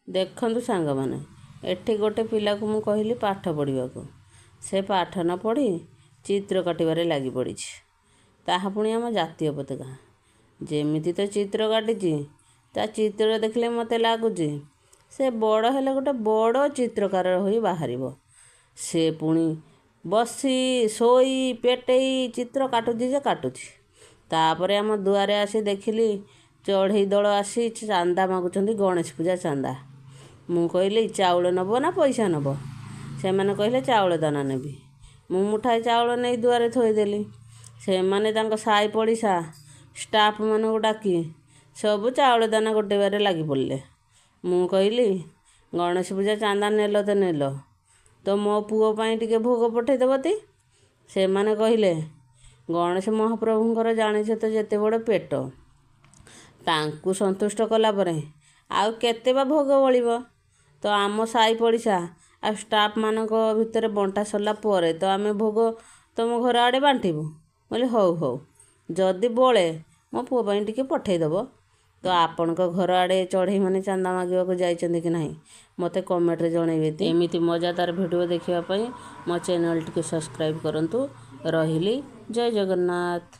ଦେଖନ୍ତୁ ସାଙ୍ଗମାନେ, ଏଠି ଗୋଟେ ପିଲାକୁ ମୁଁ କହିଲି ପାଠ ପଢ଼ିବାକୁ, ସେ ପାଠ ନ ପଢ଼ି ଚିତ୍ର କାଟିବାରେ ଲାଗି ପଡ଼ିଛି। ତାହା ପୁଣି ଆମ ଜାତୀୟ ପତାକା। ଯେମିତି ତ ଚିତ୍ର କାଟିଛି, ତା ଚିତ୍ର ଦେଖିଲେ ମୋତେ ଲାଗୁଛି ସେ ବଡ଼ ହେଲେ ଗୋଟେ ବଡ଼ ଚିତ୍ରକାର ହୋଇ ବାହାରିବ। ସେ ପୁଣି ବସି ଶୋଇ ପେଟେଇ ଚିତ୍ର କାଟୁଛି ଯେ କାଟୁଛି। ତାପରେ ଆମ ଦୁଆରେ ଆସି ଦେଖିଲି ଚଢ଼େଇ ଦଳ ଆସି ଚାନ୍ଦା ମାଗୁଛନ୍ତି, ଗଣେଶ ପୂଜା ଚାନ୍ଦା। ମୁଁ କହିଲି, ଚାଉଳ ନେବ ନା ପଇସା ନେବ? ସେମାନେ କହିଲେ ଚାଉଳ ଦାନା ନେବି। ମୁଁ ମୁଠାଏ ଚାଉଳ ନେଇ ଦୁଆରେ ଥୋଇଦେଲି। ସେମାନେ ତାଙ୍କ ସାଇ ପଡ଼ିଶା ଷ୍ଟାଫ୍ମାନଙ୍କୁ ଡାକି ସବୁ ଚାଉଳ ଦାନା ଗୋଟେଇବାରେ ଲାଗି ପଡ଼ିଲେ। ମୁଁ କହିଲି, ଗଣେଶ ପୂଜା ଚାନ୍ଦା ନେଲ ତ ନେଲ, ତ ମୋ ପୁଅ ପାଇଁ ଟିକେ ଭୋଗ ପଠେଇଦେବ ତି? ସେମାନେ କହିଲେ, ଗଣେଶ ମହାପ୍ରଭୁଙ୍କର ଜାଣିଛ ତ ଯେତେ ବଡ଼ ପେଟ, ତାଙ୍କୁ ସନ୍ତୁଷ୍ଟ କଲା ପରେ ଆଉ କେତେ ବା ଭୋଗ ବଳିବ? ତ ଆମ ସାଇ ପଡ଼ିଶା ଆଉ ଷ୍ଟାଫ୍ମାନଙ୍କ ଭିତରେ ବଣ୍ଟା ସରିଲା ପରେ ତ ଆମେ ଭୋଗ ତୁମ ଘର ଆଡ଼େ ବାଣ୍ଟିବୁ। କହିଲି, ହଉ ହଉ, ଯଦି ବଳେ ମୋ ପୁଅ ପାଇଁ ଟିକେ ପଠେଇଦେବ। ତ ଆପଣଙ୍କ ଘର ଆଡ଼େ ଚଢ଼େଇମାନେ ଚାନ୍ଦା ମାଗିବାକୁ ଯାଇଛନ୍ତି କି ନାହିଁ, ମୋତେ କମେଣ୍ଟରେ ଜଣେଇବେ। ଏମିତି ମଜାଦାର ଭିଡ଼ିଓ ଦେଖିବା ପାଇଁ ମୋ ଚ୍ୟାନେଲଟିକୁ ସବସ୍କ୍ରାଇବ୍ କରନ୍ତୁ। ରହିଲି, ଜୟ ଜଗନ୍ନାଥ।